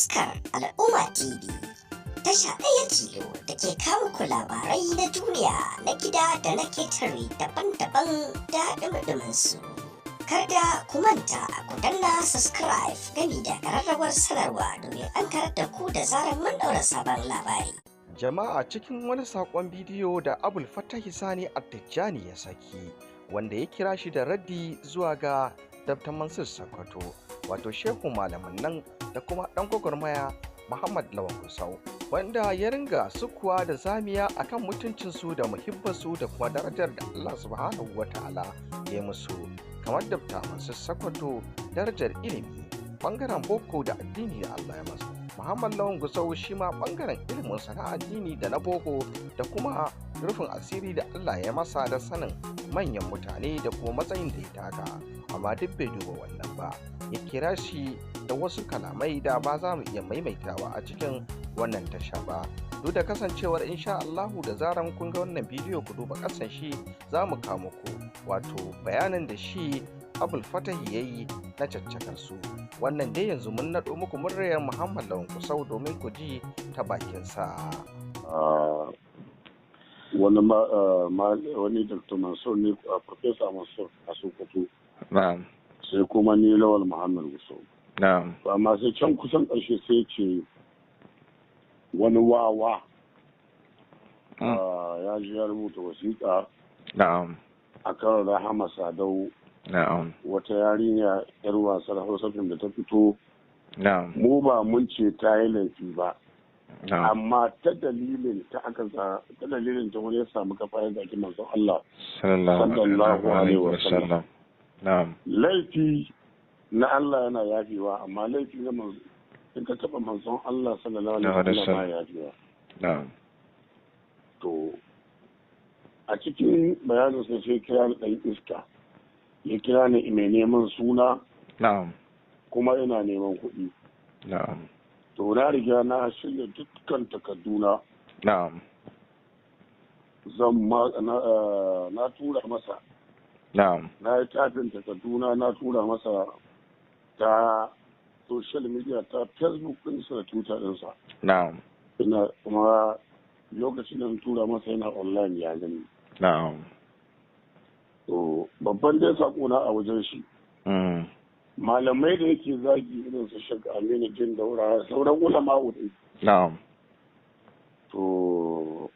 Taskar Al'umma TV tasha ɗaya tilo da ke kawo ku labarai na duniya, na gida da na ketare, daban-daban da ɗumɗumin su. Kada ku manta ku danna subscribe gami da ƙararrawar sanarwa domin an karar da ku da zarar mun ɗaura sabon labari. Jama'a, cikin wani saƙon bidiyo da Abul Fatahi Sani Attijani ya saki, wanda ya kira shi da raddi zuwa ga Dr. Mansur Sokoto, wato shehu malamin nan, da kuma ɗan gwagwarmaya Muhammad Lawan Gusau, wanda ya ringa sukuwa da zamiya akan mutuncinsu da muhibbarsu da kuma darajar da Allah Subhanahu wa Ta'ala ya musu, kamar Dr. Mansur Sokoto darajar ilimi bangaren boko da addini da Allah ya masa, Muhammad Lawan Gusau shi ma bangaren ilimin sana addini da na boko da kuma rufin asiri da Allah ya masa da sanin manyan mutane da kuma matsayin da ya taka. Amma duk bai duba wannan ba, ya kira shi da wasu kalamai da ba za mu iya maimaitawa a cikin wannan tasha ba, duk da kasancewar insha Allahu da zaran kun ga wannan bidiyo, ku duba kasan shi, za mu kawo muku wato bayanin da shi Abul Fatahi ya yi na caccakar su. Wannan dai yanzu mun naɗo muku muryar Muhammad Lawan Gusau domin ku ji ta bakinsa. Wani Dr. Mansur ne, Professor Mansur a Sokoto. Na'am. Sai kuma ni Lawal Muhammad Gusau. Na'am. Amma sai can kusan ƙarshe sai ce wani wawa ya ji ya rubuta wasiƙa akan Rahama Sadau, wata yarinya yar wasar Hausa fim da ta fito. Mu ba mun ce ta yi laifi ba, amma ta dalilin ta aka ta dalilin ta wani ya samu kafa ya zaki manzon Allah sallallahu alaihi wasallam. Na'am. Laifi na Allah yana yafewa, amma laifi na manzo, in ka taba manzon Allah sallallahu alaihi wasallam, ba yafewa. To, a cikin bayanin sai kira ni dan iska, ya kira ni mai neman suna, kuma ina neman kuɗi. To, na riga na shirya dukkan takarduna. Zan ma na tura masa. Na yi tafin takarduna, na tura masa ta social media, ta Facebook ɗinsa da Twitter ɗinsa. Ina kuma lokacin da na tura masa yana online, ya gani. To, babban dai sakona a wajen shi, malamai da yake zagi irin su Shek Aminu Jin Daura, sauran ulama dai, to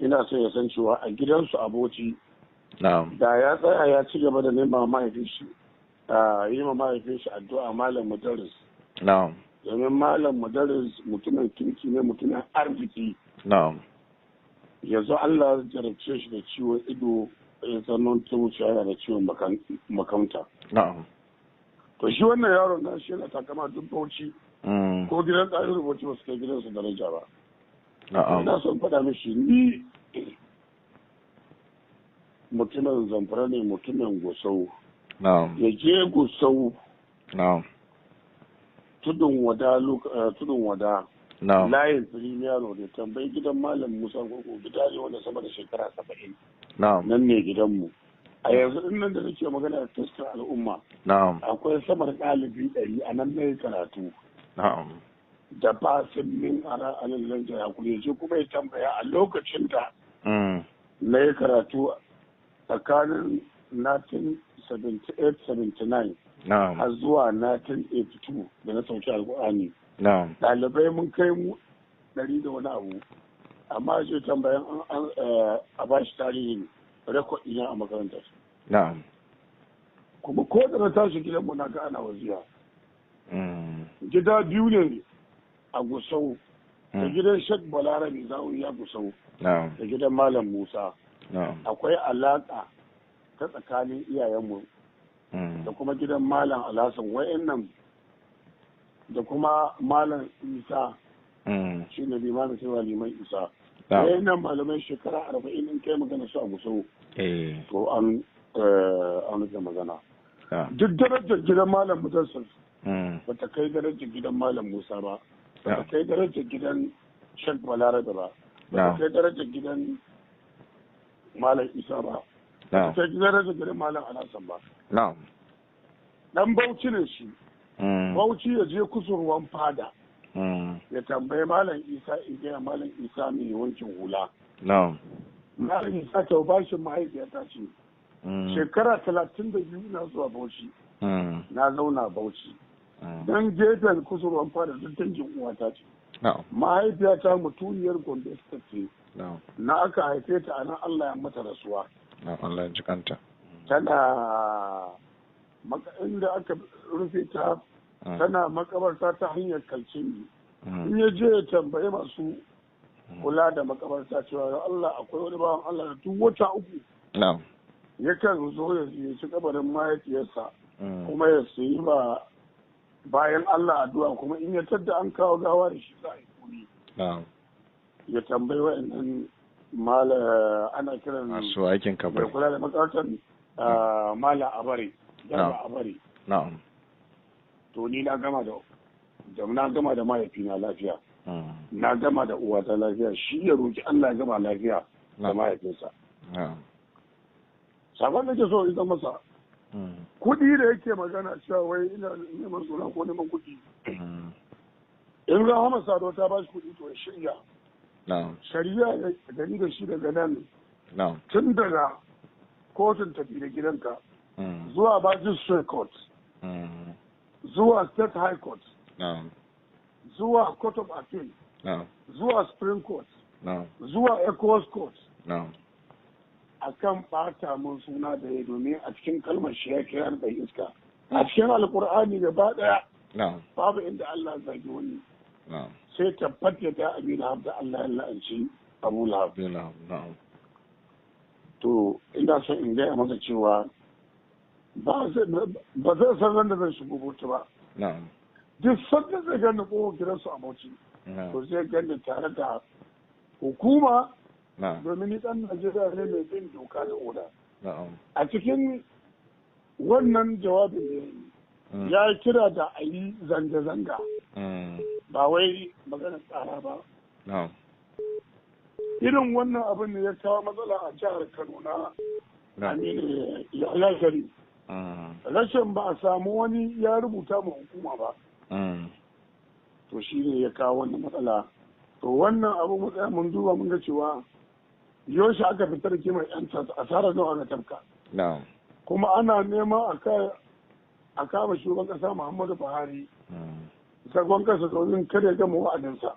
ina so ya san cewa a gidansu aboci, da ya tsaya ya ci gaba da nema mahaifin shi, a yi ma mahaifin shi addu'a, Malam Mudarris, domin Malam Mudarris mutumin kirki ne, mutumin arziki. Yanzu Allah ya jarabce shi da ciwon ido, ya zanen ta wuce yana da ciwon makamta. To, shi wannan yaron na shi yana takama duk Bauchi, ko gidan ɗayan Bauchi ba su kai gidansu daraja ba. Ina son faɗa mishi, ni mutumin Zamfara ne, mutumin Gusau. Ya je Gusau, Tudun Wada, Tudun Wada, layin Premier da tambayi gidan Malam Musa Gogo, gida ne wanda sama da shekara 70. Nan ne gidanmu a yanzu din nan da nake magana da Taskar Al'umma. Akwai sama da ɗalibi 100 a nan na karatu. Da basin min ara alin lanja ya kure je kuma ya tambaya a lokacin da na yi karatu tsakanin 1978-79 har zuwa 1982 da na sauki Alkur'ani, ɗalibai mun kai mu 100 da wani abu. Amma shi tambayan a ba shi tarihin record ɗina a makarantar. Kuma ko da na tashi gidanmu na ga ana waziya. Gida biyu ne a Gusau, da gidan Shek Balarabe ya Gusau da gidan Malam Musa. Akwai alaƙa ta tsakanin iyayenmu da kuma gidan Malam Alhassan wa'annan da kuma Malam Isa, shi ne limamin cewa Liman Isa. Wayannan malamai shekara 40 in kai magana su a Gusau, to an rufe magana. Duk darajar gidan Malam Mudassir ba ta kai darajar gidan Malam Musa ba, ba ta kai darajar gidan Shek Balarabe ba, ba ta kai darajar gidan Malam Isa ba, ba ta kai darajar gidan Malam Alhassan ba. Dan Bauchi ne shi. Bauchi ya je kusurwan fada. Ya tambayi Malam Isa Igiya, Malam Isa mai wankin hula. Malam Isa ta bashin mahaifiyata ce. Shekara 32 na zuwa Bauchi. Na zauna Bauchi. Don gefen kusurwan fada duk dangin uwata ce. Mahaifiyata mutuniyar Gombe State ce. Na aka haife ta a nan, Allah ya mata rasuwa. Allah ya jikanta. Tana inda aka rufe ta, tana makabarta ta hanyar Kalcini. In ya je ya tambayi masu kula da makabarta cewa Allah akwai wani bawan Allah da duk wata 3 yakan zo ya ziyarci kabarin mahaifiyarsa kuma ya sayi ba bayan Allah addu'a, kuma in ya tadda an kawo gawa da shi za a yi kuri. Ya tambayi wa'annan mala ana kiran masu aikin kabari mai kula da makabartar, Mala Abare, Garba Abare. To ni na gama da na gama da mahaifina lafiya. Na gama da uwata lafiya, shi ya roki Allah ya gama lafiya da mahaifinsa. Sakon da ke so in masa, kuɗi da yake magana cewa wai ina neman suna ko neman kuɗi. In Rahama Sado ta ba shi kuɗi, to ya shirya. Shari'a da ni da shi daga nan. Tun daga kotun tafi da gidanka zuwa Magistrate Court, zuwa State High Court, zuwa Court of Appeal, zuwa Supreme Court, zuwa ECOWAS Court. Akan ɓata mun suna da ya, domin a cikin kalmar shi ya kira da iska. A cikin Alkur'ani gaba ɗaya babu inda Allah zagi wani. Sai tabbata ta Abi Lahab da Allah ya la'anci Abu Lahab. To ina son in gaya masa cewa ba zai san ran da zan shigo Bauchi ba. Duk sanda zai gani ko gidansu a Bauchi, to zai gani tare da hukuma, domin ni ɗan Najeriya ne mai bin doka da oda. A cikin wannan jawabin da ya kira da a yi zanga-zanga. Ba wai maganar tsara ba. Irin wannan abin ne ya kawo matsala a jihar Kano na Aminu Yahya. Rashin ba a samu wani ya rubuta ma hukuma ba. To shi ne ya kawo wannan matsala. To wannan abu mu tsaya mun duba mun ga cewa yaushe aka fitar kimar yan asarar nawa aka tafka. Kuma ana neman a kama shugaban kasa Muhammadu Buhari zagon kasa domin kada ya gama wa'adinsa.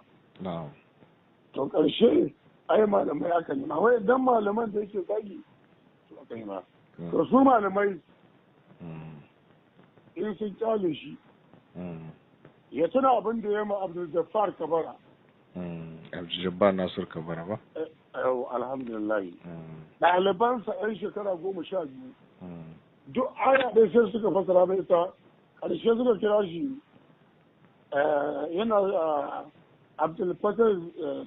To ƙarshe ai malamai aka nema, wai dan malaman da yake zagi to aka nema. To su malamai in sun kyale shi, ya tuna abin da ya ma Abdul Jabbar Kabara. Abdul Jabbar Nasir Kabara ba? Yau alhamdulillah. Ɗalibansa 'yan shekara 12, duk aya ɗaya sai suka fasara mai ita, ƙarshe suka kira shi yana Abdul Fatah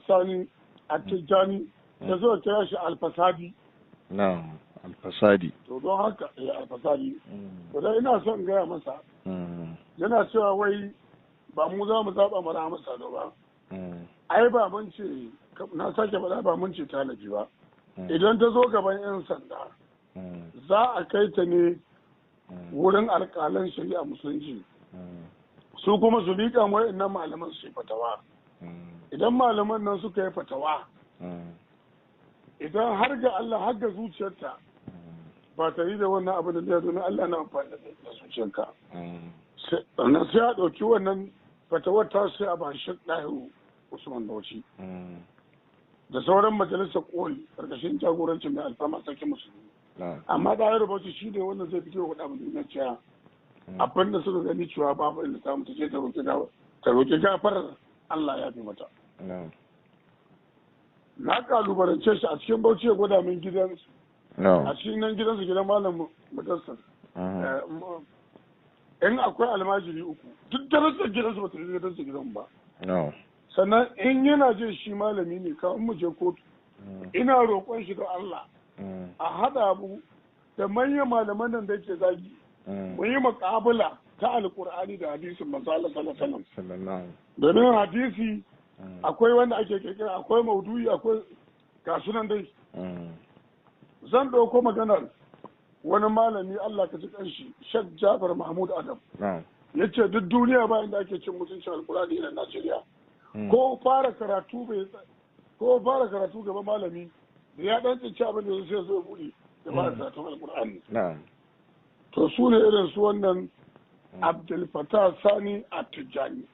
Sani Attijani, da suka kira shi Alfasadi. Na'am, Alfasadi. To don haka Alfasadi. To dan ina son gaya masa. Yana cewa wai ba mu za mu zaɓa mara masa ba. Ai ba mun ce, na sake faɗa, ba mun ce talabi ba. Idan ta zo gaban 'yan sanda, za a kai ta ne wurin alƙalan shari'a musulunci. Su kuma su miƙa wa'annan malaman su yi fatawa. Idan malaman nan suka yi fatawa, idan har ga Allah har ga zuciyarta ba ta yi da wannan abu da zai domin Allah na amfani da zuciyarka. Sannan sai a ɗauki wannan fatawar ta sai a ba shi Ɗahiru Usman Bauchi da sauran majalisar koli karkashin jagorancin mai alfama sarkin musulmi. Amma Ɗahiru Bauchi shi ne wannan zai fito wa abin da cewa abin da suka gani cewa babu inda samu ta ce ta roƙi gafarar Allah ya fi mata. Na kalubalance shi a cikin Bauchi ya gwada min gidansu. A cikin nan gidansu, gidan Malam Mudassar. In akwai almajiri uku, duk darajar gidansu ba ta yi gidansu gidan ba. Sannan in yana jin shi malami ne, kawai mu je kotu. Ina roƙon shi da Allah a haɗa mu da manyan malaman nan da yake zagi. Mu yi muƙabala ta Alƙur'ani da hadisin manzo Allah sallallahu alaihi wasallam. Domin hadisi akwai wanda ake kirkira, akwai maudu'i, akwai gasu nan dai. Zan ɗauko maganar wani malami, Allah ka ji kanshi, Sheikh Jafar Mahmud Adam. Ya ce duk duniya ba inda ake cin mutuncin Alkurani irin Najeriya. Ko fara karatu bai ko fara karatu gaba malami da ya dan tsinci abin da zai zo buɗe da fara karatun Alkur'ani. To su ne irin su wannan Abdul Fattah Sani Attijani.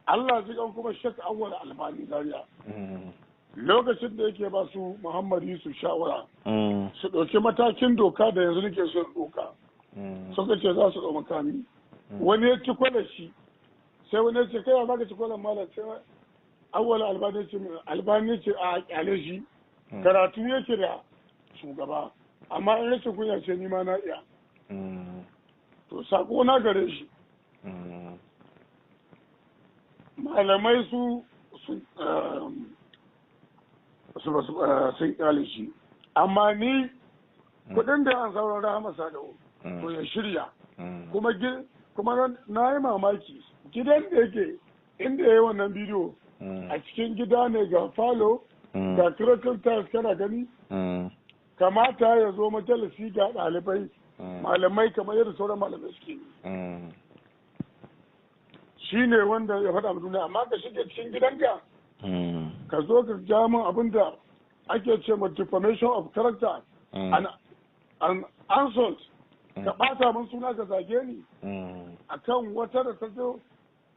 Allah ji kan kuma Sheikh Awwal Albani Zaria. Lokacin da yake ba su Muhammad Yusuf shawara su ɗauki matakin doka da yanzu nake so doka. Suka ce za su ɗau makami. Wani ya ci kwalar shi, sai wani ya ce kai za ka ci kwalar malam, sai Awwal Albani ce Albani ce a kyale shi. Karatu yake da shugaba, amma in rashin kunya ce ni ma na iya. To sako na gare shi. Malamai su sun kyale shi, amma ni kudin da an sauran Rahama Sadau to ya shirya. Kuma na yi mamaki gidan da yake inda ya yi wannan bidiyo a cikin gida ne, ga falo ga critical tiles kana gani. Kamata ya zo majalisi ga ɗalibai malamai kamar yadda sauran malamai suke yi. Shi ne wanda ya faɗa duniya, amma ka shige cikin gidanka ka zo ka ja min abin da ake ce ma defamation of character and insult, ka ɓata min suna, ka zage ni akan wata da ta zo,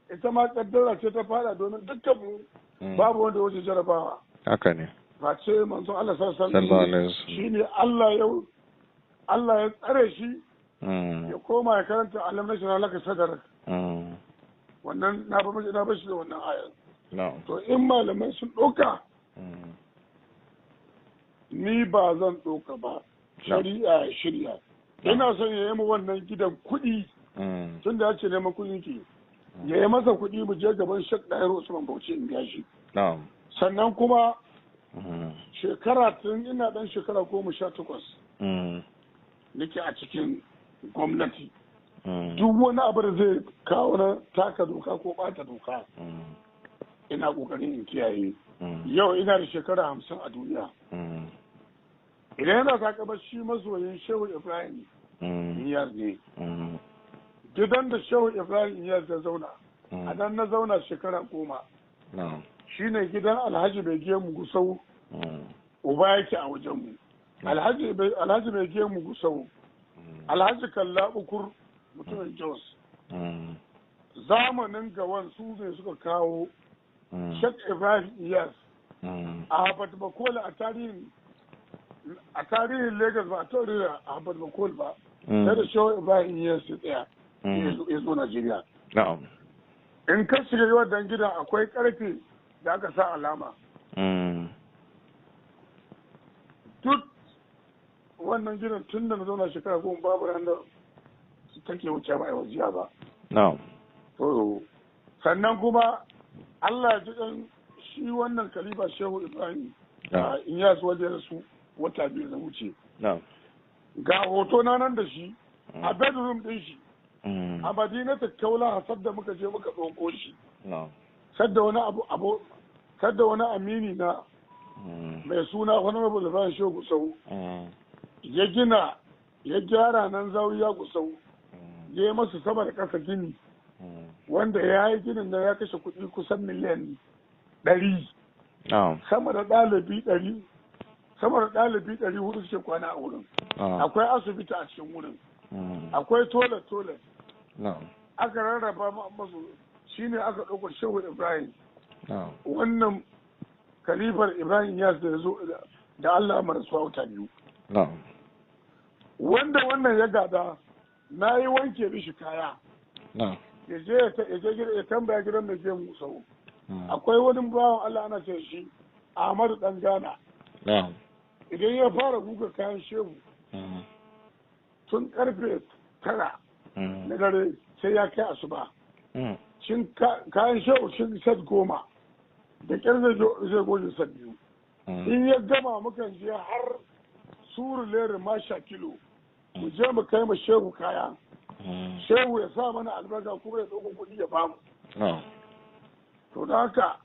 ita ma kaddara ce ta fara, domin dukkan mu babu wanda wuce jarabawa. Haka ne. Face manzon Allah sallallahu alaihi wasallam, shine Allah ya Allah ya tsare shi ya koma ya karanta alam nashrah laka sadrak. Wannan na ba na bashi da wannan ayar. To in malamai sun ɗauka, ni ba zan ɗauka ba. Shari'a ya shirya. Ina son ya yi mu wannan gidan kuɗi, tun da ya ce neman kuɗi ke. Ya yi masa kuɗi mu je gaban Sheikh Dahiru Usman Bauchi in biya shi. Sannan kuma shekara tun ina ɗan shekara 18 nake a cikin gwamnati. Duk wani abu da zai kawo na taka doka ko ɓata doka, ina ƙoƙarin in kiyaye. Yau ina da shekara 50 a duniya. Idan yana takabar shi masoyin Shehu Ibrahim Inyas ne. Gidan da Shehu Ibrahim Inyas ya zauna, a nan na zauna shekara 10. Shi ne gidan Alhaji Mai Gemu Gusau, uba yake a wajenmu. Alhaji Mai Gemu Gusau, Alhaji Kalla Ukur mutumin Jos. Zamanin Gawan su ne suka kawo Sheikh Ibrahim Inyas. Ahmad Bakola a tarihin Lagos ba a tarihin Ahmad Bakol ba. Sai da Shehu Ibrahim Inyas ya tsaya ya zo Najeriya. In ka shiga wannan gidan akwai karfe da aka sa alama. Duk wannan gidan tun da na zauna shekara 10 babu ran da take wuce ba a wajiya ba. To sannan kuma Allah ya ji ɗan shi wannan khalifa Shehu Ibrahim Inyas wajen su wata 2 da wuce. Ga hoto na nan da shi a bedroom ɗin shi a Madinatu Kaula sadda muka je muka ɗauko shi. Sadda wani abu sadda wani amini na mai suna Honorable Ibrahim Shehu Gusau ya gina ya gyara nan zawiya Gusau, ya yi masa sama da ƙasa gini, wanda ya yi ginin da ya kashe kuɗi kusan miliyan 100. Sama da ɗalibi 100, sama da ɗalibi 400 suke kwana a wurin. Akwai asibiti a cikin wurin. Akwai toilet. Aka rarraba masu, shine aka ɗauko Shehu Ibrahim. Wannan kalifar Ibrahim Inyas da ya zo da Allah marasuwa wata 2. Wanda wannan ya gada, na yi wanke mishi kaya. Ya je ya tambaya gidan mai gemu sau. Akwai wani bawan Allah ana ce shi Ahmadu dan Ghana. Idan ya fara guga kayan shehu tun karfe 9 na dare sai ya kai asuba. Cin kayan shehu cin set 10 da ƙyar zai goge set 2. In ya gama mukan je har Surulere masha kilo mu je mu kai ma shehu kaya. Shehu ya sa mana albarka kuma ya ɗauko kuɗi ya bamu. To da haka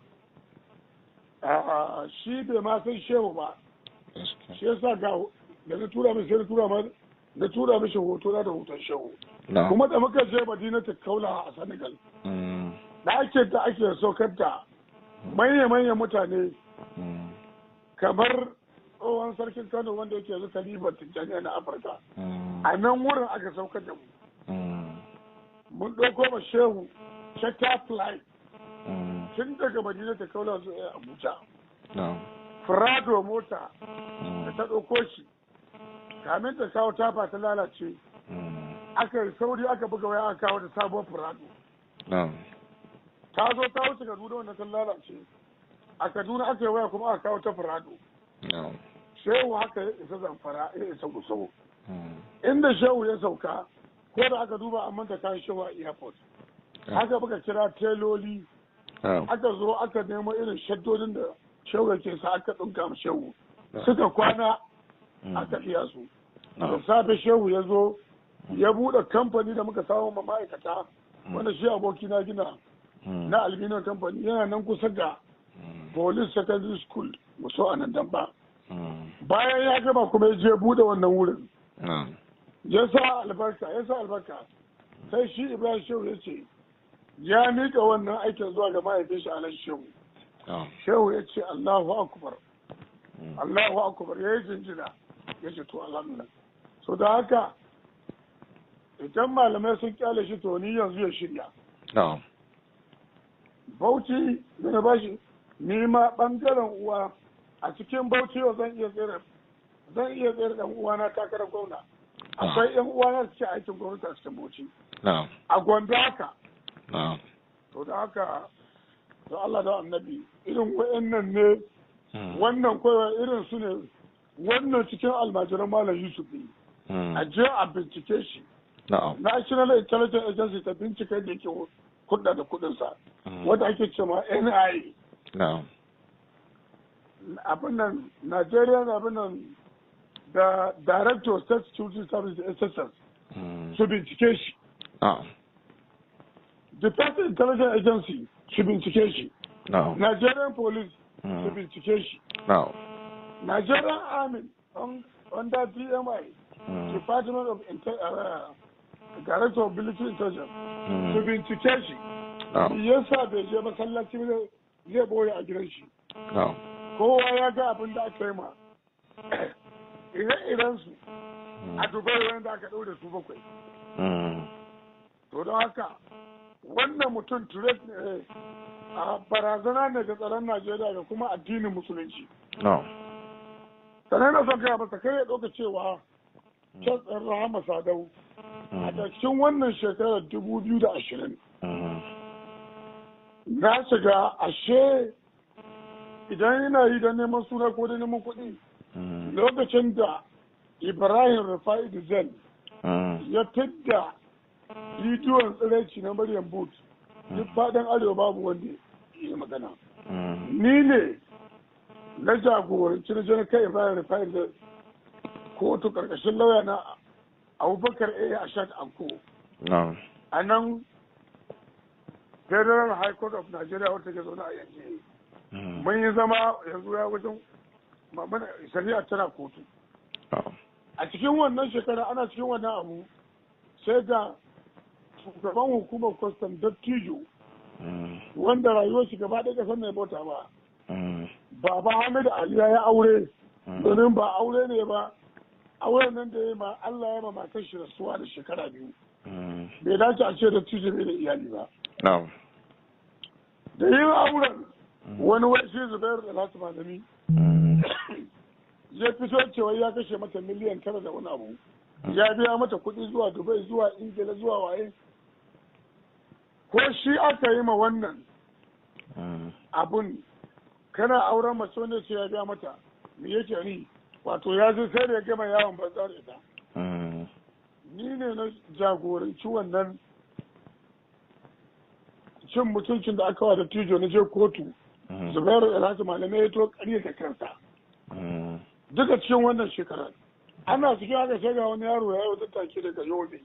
shi bai ma san shehu ba. Shi yasa ga da na tura mishi sai na tura mishi hoto na da hoton shehu. Kuma da muka je Madinatu Kaula a Senegal, da ake da ake saukar da manya-manyan mutane kamar tsohon sarkin Kano wanda yake yanzu Khalifa Tijjani na Afirka, a nan wurin aka saukar da mu. Mun ɗauko ma shehu charter flight tun daga Madinatu Kaula zuwa Abuja. Prado mota da ta ɗauko shi, kamin ta kawo tafa ta lalace, aka yi sauri aka buga waya aka kawo da sabuwar Prado. Ta zo ta wuce Kaduna, wannan ta lalace. A Kaduna aka yi waya kuma aka kawo ta Prado. Shehu haka ya isa Zamfara, ya isa Gusau. Inda shehu ya sauka, ko da aka duba an manta kayan shehu a airport. Haka muka kira teloli, aka zo aka nemo irin shaddodin da shehu ke sa aka ɗinka ma shehu. Suka kwana aka biya su. Da safe shehu ya zo ya buɗe kamfani da muka samu ma ma'aikata, wanda shi aboki na gina na Albino kamfani, yana nan kusa ga Police Secondary School muso a nan Damba. Bayan ya gama kuma ya je buɗe wannan wurin. Ya sa albarka, ya sa albarka. Sai shi Ibrahim Shehu ya ce ya miƙa wannan aikin zuwa ga mahaifin shi Alhaji Shehu. Shehu ya ce Allahu Akbar. Allahu Akbar, ya yi jinjina. Ya ce to alhamdulillah. So da haka idan malamai sun kyale shi to ni yanzu ya shirya. Bauchi da na bashi ni ma bangaren uwa a cikin Bauchi yau zan iya tsere dan uwana takarar gwamna. Akwai yan uwana da suke aikin gwamnati a cikin Bauchi. A Gombe haka. To da haka da Allah da Annabi irin wa'annan ne, wannan kowa irin su ne, wannan cikin almajiran Malam Yusuf ne. A je a bincike shi. National Intelligence Agency ta bincike da yake kudda da kudinsa, wanda ake cewa NIA. Abin nan Nigerian abin nan da Director of State Security Service SSS su bincike shi. Defense Intelligence Agency su bincike shi. Nigerian Police su bincike shi. Nigerian Army under DMI, Department of Director of Military Intelligence su bincike shi. Yasa bai je masallaci ba, zai boye a gidan shi. Kowa ya ga abin da aka yi ma ire-iren su a Dubai wanda aka ɗaure su 7. To don haka wannan mutum threat ne, a barazana ne ga tsaron Najeriya da kuma addinin musulunci. Sannan na son kai masa kai ya ɗauka cewa can tsaron Rahama Sadau a cikin wannan shekarar 2020 na shiga ashe idan yana yi don neman suna ko don neman kuɗi. Lokacin da Ibrahim Rufai Dizel ya fidda bidiyon tsiraici na Maryam Boot, duk faɗin arewa babu wanda ya magana. Ni ne na jagoranci na jana kai Ibrahim Rufai Dizel kotu karkashin lauya na Abubakar A. Ashad Anko. A nan Federal High Court of Nigeria wadda ke zaune a yanzu. Mun yi zama yanzu ya wajen shari'a tana kotu. A cikin wannan shekara ana cikin wannan abu sai ga shugaban hukumar kwastam dattijo wanda rayuwar shi gaba ɗaya ƙasar mai bauta ba. Baba Hamidu Ali ya aure, domin ba aure ne ba, auren nan da ya ma Allah ya ma matar shi rasuwa da shekara 2. Bai dace a ce dattijo bai da iyali ba. Da yin auren wani wai shi Zubairu da Lati Malami ya fito cewa ya kashe mata miliyan 9 da wani abu. Ya biya mata kuɗi zuwa Dubai, zuwa Ingila, zuwa waye. Ko shi aka yi ma wannan abun, kana auren mace wanda ce ya biya mata, me yake ni? Wato ya zo sai da ya gama yawon banza da ita. Ni ne na jagoranci wannan cin mutuncin da aka wa da tijo na je kotu. Zubairu Alhaji Malamai ya to ƙarya ta kansa. Duka cikin wannan shekarar. Ana cikin haka sai ga wani yaro ya yi wata take daga Yobe.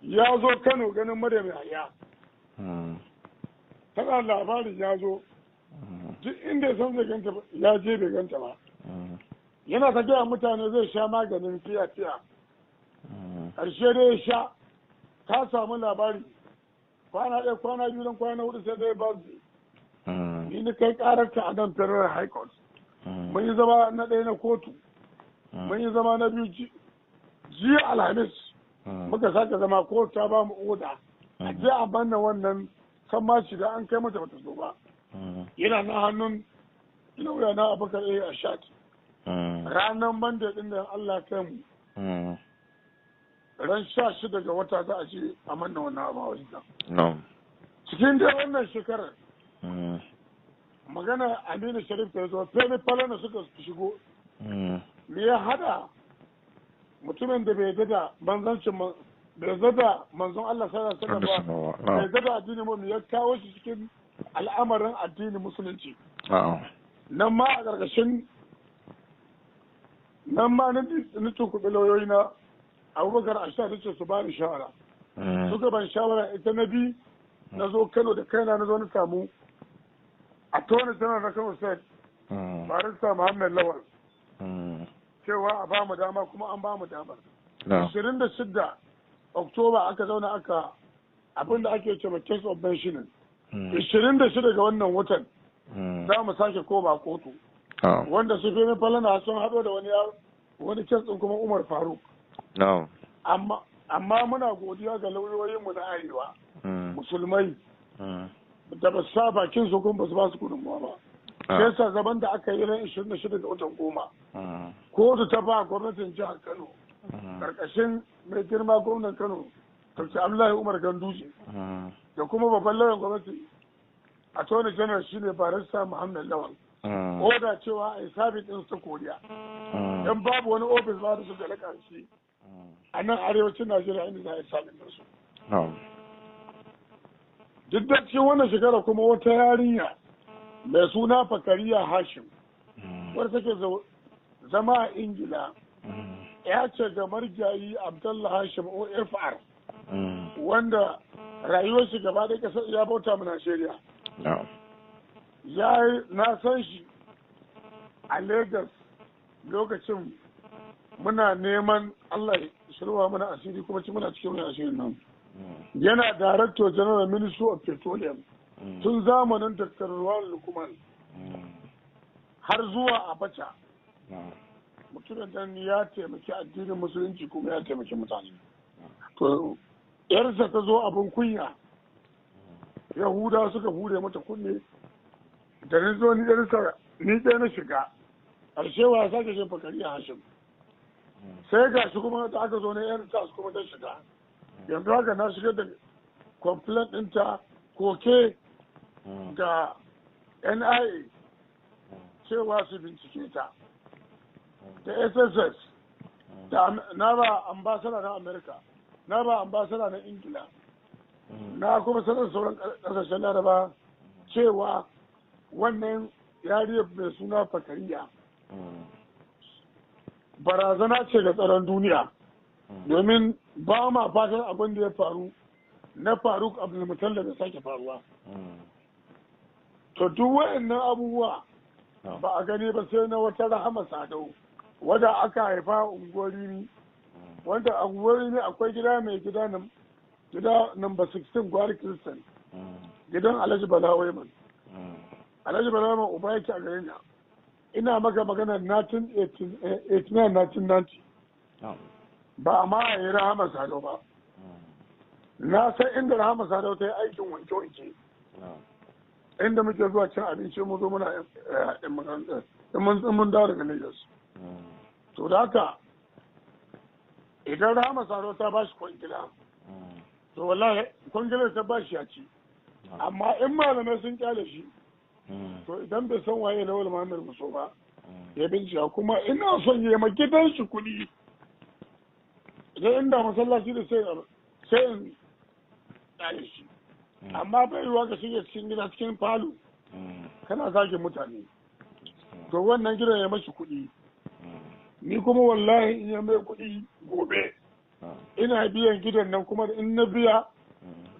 Ya zo Kano ganin Maryam Yahaya. Tana labarin ya zo. Duk inda ya san zai ganta ya je bai ganta ba. Yana ta gaya mutane zai sha maganin fiya-fiya. Ƙarshe dai ya sha, ta samu labari kwana ɗaya, kwana biyu, don kwana hudu sai dai birthday. Ni na kai ƙararta a nan Federal High Court. Mun yi zama na ɗaya na kotu, mun yi zama na biyu jiya Alhamis. Muka sake zama, kotu ta ba mu oda a je a banna wannan san ma shiga an kai mata, bata zo ba. Yana na hannun lauya na Abubakar A. Ashat. Ranar Monday din da Allah kai mu, ran 16 ga wata, za a ce a manna wannan abu a wajen. Cikin dai wannan shekarar, magana Aminu Sharif ta zo, Femi Falana suka shigo. Me ya hada mutumin da bai da manzancin, bai zada manzon Allah sallallahu alaihi wasallam ba, bai zada addini mu, ya kawo shi cikin al'amarin addinin musulunci? Nan ma a ƙarƙashin nan ma na tunkuɓi lauyoyi na Abubakar Asha, ta ce su ba ni shawara. Suka ban shawara, ita na bi, na zo Kano da kaina, na zo na samu Attorney General na Kano State, Barista Muhammad Lawal, cewa a ba mu dama, kuma an ba mu damar. 26 Oktoba aka zauna aka abinda ake ce ma case of mentioning. 26 ga wannan watan za mu sake koma kotu, wanda su Femi Falana sun haɗo da wani case ɗin kuma, Umar Faruk. Amma muna godiya ga lauyoyinmu na Arewa musulmai da ba su sa bakin su kuma ba su ba su gudunmuwa ba. Sai sa zaman da aka yi ran 26 ga watan goma, kotu ta ba gwamnatin jihar Kano karkashin mai girma gwamnan Kano, Dr. Abdullahi Umar Ganduje, da kuma babban lauyan gwamnati, Attorney General, shine Barista Muhammad Lawal, oda cewa a yi serving din su ta Koriya, dan babu wani ofis ba da suka laka shi a nan arewacin Najeriya inda za a yi serving din su. Duk da cikin wannan shekara kuma, wata yarinya mai suna Fakariya Hashim, wadda take zama a Ingila, ya ce ga marigayi Abdullah Hashim OFR, wanda rayuwar shi gaba ɗaya ƙasar ya bauta mu Najeriya. Ya na san shi a Lagos lokacin muna neman Allah ya shirwa mana asiri, kuma ci muna cikin wani asirin nan. Yana Director General, Ministry of Petroleum, tun zamanin Dr. Ruwan Lukman har zuwa Abacha. Mutumin nan ya taimaki addinin musulunci kuma ya taimaki mutane. To, yarsa ta zo abin kunya, Yahuda suka hure mata kunne da ni zo ni yarsa ni ɗaya na shiga. Ƙarshe wa sake shin Fakari Hashim. Sai ga shi kuma da aka zo na yarsa su kuma ta shiga. Yanzu haka na shigar da complaint ɗinta, koke ga NIA cewa su bincike ta, da SSS, da na ba ambassador na America, na ba ambassador na Ingila, na kuma sanar sauran kasashen Laraba cewa wannan yariyar mai suna Fakariya barazana ce ga tsaron duniya, domin ba ma fatan abin da ya faru na Faruk Abdulmutallab da sake faruwa. To, duk wayannan abubuwa ba a gani ba sai na wata Rahama Sadau, wadda aka haifa a unguwar Rimi, wanda a unguwar Rimi akwai gida mai gida gida number 16 Gwari Christian, gidan Alhaji Bala Waiman. Alhaji Bala Waiman uba yake a garin nan. Ina maka magana 1989, 1990, ba ma a yi Rahama Sadau ba. Na san inda Rahama Sadau ta yi aikin wanke-wanke, inda muke zuwa cin abinci mu zo muna in mun dawo daga Lagos. To, da haka idan Rahama Sadau ta bashi kwangila, to wallahi kwangilar ta bashi ya ci. Amma in malamai sun kyale shi, to idan bai san waye Lawal Muhammad Muso ba, ya bincika. Kuma ina son ya ma gidan shi kuɗi. Idan inda masallaci da sai in kyale shi, amma bai yiwuwa ka shige cikin gida, cikin falo, kana zagin mutane. To, wannan gidan ya mashi kuɗi, ni kuma wallahi in ya mai kuɗi gobe ina biyan gidan nan. Kuma in na biya,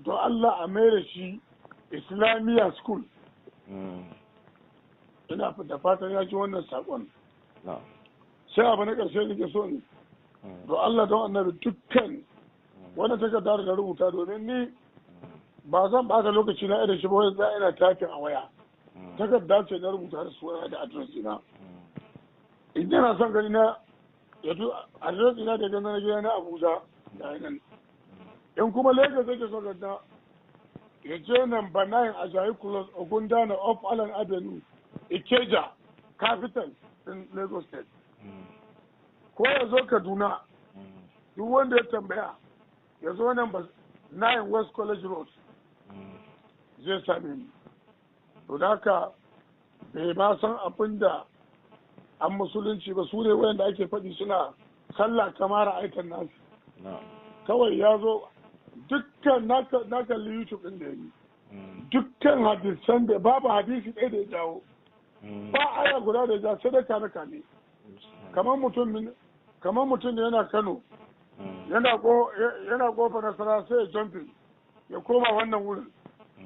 to Allah a mai da shi Islamiyya school. Ina da fatan ya ji wannan saƙon. Sai abu na ƙarshe nake so Don Allah don annabi dukkan wanda takarda da rubuta, domin ni ba zan bata lokaci na irin shi ba wani za ina typing a waya. Takarda ce na rubuta da suna da address ina. In yana son gani na yanzu, address ina da gani na gida na Abuja da nan. In kuma Lagos yake son gani na, ya je number 9 Ajayi Close, Ogundana, off Allen Avenue, Ikeja, capital in Lagos State. Ko ya zo Kaduna, duk wanda ya tambaya ya zo number 9 West College Road, zai same ni. To da haka bai ma san abin da an musulunci ba. Su ne wayanda ake faɗi suna sallah kamar aikan nasu. Kawai ya zo dukkan na kalli YouTube ɗin da ya yi, dukkan hadisan da babu hadisi ɗaya da ya jawo, ba aya guda da ya jawo, sai dai kame kame, kamar mutum da yana Kano, yana kofa Nasara, sai ya jumping ya koma wannan wurin.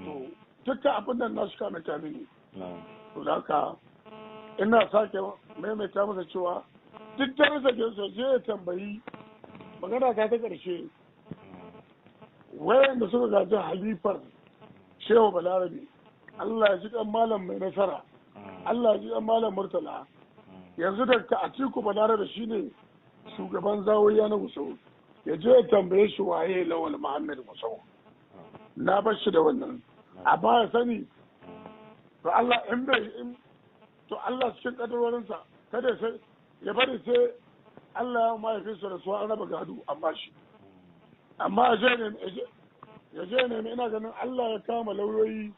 To dukkan abin da nasu kame kame ne. To da haka ina sake maimaita masa cewa duk darajar da ya je ya tambayi. Magana ta ta ƙarshe, wayanda suka gaji halifar Shehu Balarabe, Allah ya ji kan Malam Mai Nasara, Allah ya ji kan Malam Murtala, yanzu da Atiku Balarabe shine shugaban zawiya na Gusau, ya je ya tambaye shi waye Lawal Muhammad Gusau. Na bar shi da wannan. A baya sani to Allah in bai in to Allah cikin kadarorinsa kada sai ya bari sai Allah ya mahaifinsa da su an raba gado, amma shi amma ya je ne, ina ganin Allah ya kama lauyoyi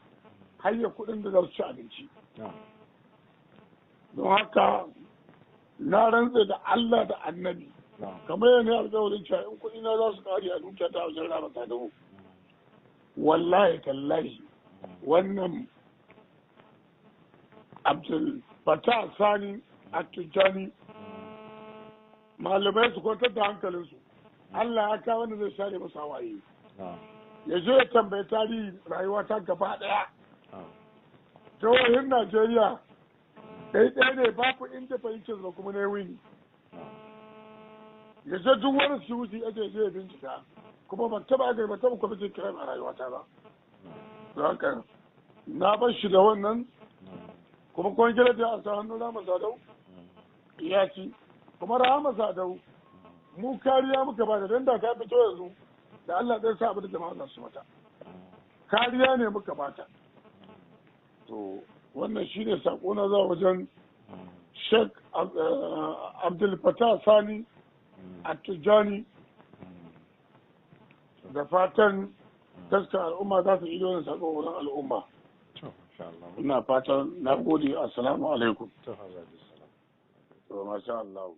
hayya kuɗin da za su ci abinci. Don haka na rantse da Allah da Annabi, kamar yana alƙawarin cewa in kuɗi na za su ƙare a dukiya ta wajen Rama ta dawo, wallahi tallahi wannan Abdul Fatah Sani Attijani, malamai su kwantar da hankalinsu, Allah ya kawo wanda zai share masa hawaye. Ya je ya tambayi tarihi rayuwa ta gaba daya. Jihohin Najeriya ɗaya ɗaya ne babu inda fahimtar ba kuma na wini. Ya je duk wani suwuti ake je ya bincika, kuma ban taba aka ban taba kwamitin crime a rayuwata ba. Don haka na bar shi da wannan. Kuma kwangilar da a sa hannun Rama Sadau ya ci. Kuma Rama Sadau mu kariya muka ba da, don da ta fito yanzu da Allah zai sa abu da jama'a za su mata. Kariya ne muka bata. To wannan shine sako na zuwa wajen Sheikh Abdul Fattah Sani Attijani, da fatan gaskiya al'umma za su iya wannan sako wurin al'umma. Ina fatan na gode. Assalamu alaikum. To masha Allah.